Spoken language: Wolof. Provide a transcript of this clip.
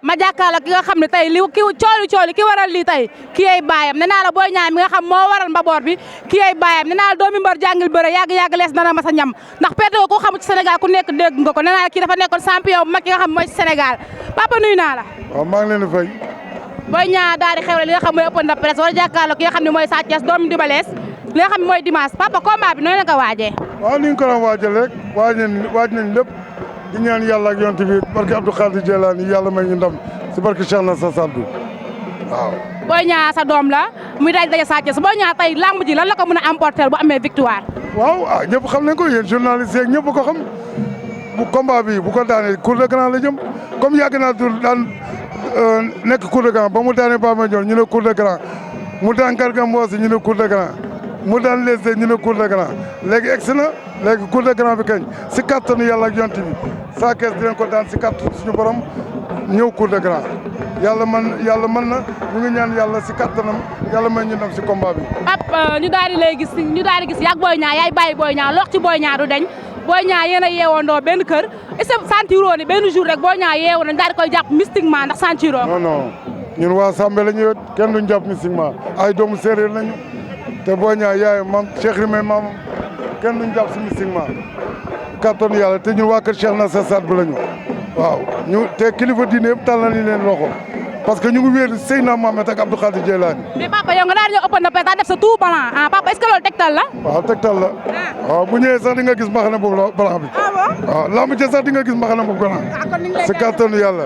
ma jàkkaarloo ki nga xam ne tey li ki waral lii tey ki ay baayam nee naa la Boy Niang mi nga xam moo waral mbaboor bi ki ay baayam nee naa la doomi mbër jàngil bëre yàgg lees dana ma sa ñam ndax perte ko xamu ci Sénégal ku nekk dégg nga ko nee naa la kii dafa nekkoon champion bu mag ki nga xam mooy Sénégal papa nuyu naa la. waaw maa ngi leen di fay. Boy Niang daal di xewle li nga xam mooy open de presse war a jàkkaarloo ki nga xam ne mooy Sa Thiès doomu Double Less li nga xam ne mooy dimanche papa combat bi nooy la ko waajee. waaw ni ñu ko doon waajal rek waaj nañ lépp di ñaan yàlla ak yonent bi barke Abdou Khadir Jilani yàlla may ñu ndam si barke Cheikh na sa saddu waaw. Boy Niang sa doom la muy daje Sa Thiès Boy Niang tey lamb ji lan la ko mën a emporter bu amee victoire. waaw ñëpp xam nañ ko yéen journaliste yeeg ñëpp ko xam bu combat bi bu ko daanee cour de grand la jëm comme yàgg naa daan nekk cour de grand ba mu daanee Baye Mandione ñu ne cour de grand mu daan Garga Mbossé ñu ne cour de grand mu daan les ñu ne cour de grand léegi egsi na léegi cour de grand bi kañ si kattanu yàlla ak yonent bi Sa Thiès dinañ ko daan si kattanu suñu borom ñëw cour de grand yàlla mën na ñu ngi ñaan yàlla si kattanam yàlla may ñu dem si combat bi. Pape ñu daal di gis yàgg Boy Niang yaay bàyyi Boy Niang lox ci Boy Niang du deñ Boy Niang yéen a yeewandoo benn kër est-ce que sentiroo ni benn jour rek Boy Niang yeewu nañ daal di koy jàpp mystiquement ndax sentiroo. non ñun waa Sambe la ñu kenn duñ jàpp mystiquement ay doomu séeréer lañu te Boy Niang yaay maam Cheikh Rimé maam kenn duñ jàpp si mystiquement kattanu yàlla te ñun waa kër Cheikh na sa sat bu lañu waaw ñu te kilifa diine yëpp tàll nañu leen loxo parce que ñu ngi wéer Seydina Mohamed ak Abdou Khadir Jilani. mais papa yow nga daal di ñëw ëppoon na peut def sa tout blanc ah papa est-ce que loolu tegtal la. waaw tegtal la. waaw bu ñëwee sax di nga gis mbaxana boobu blanc bi. ah bon waaw lamb ci sax di nga gis mbaxana boobu blanc. ah kon ni ñu lay si kattanu yàlla.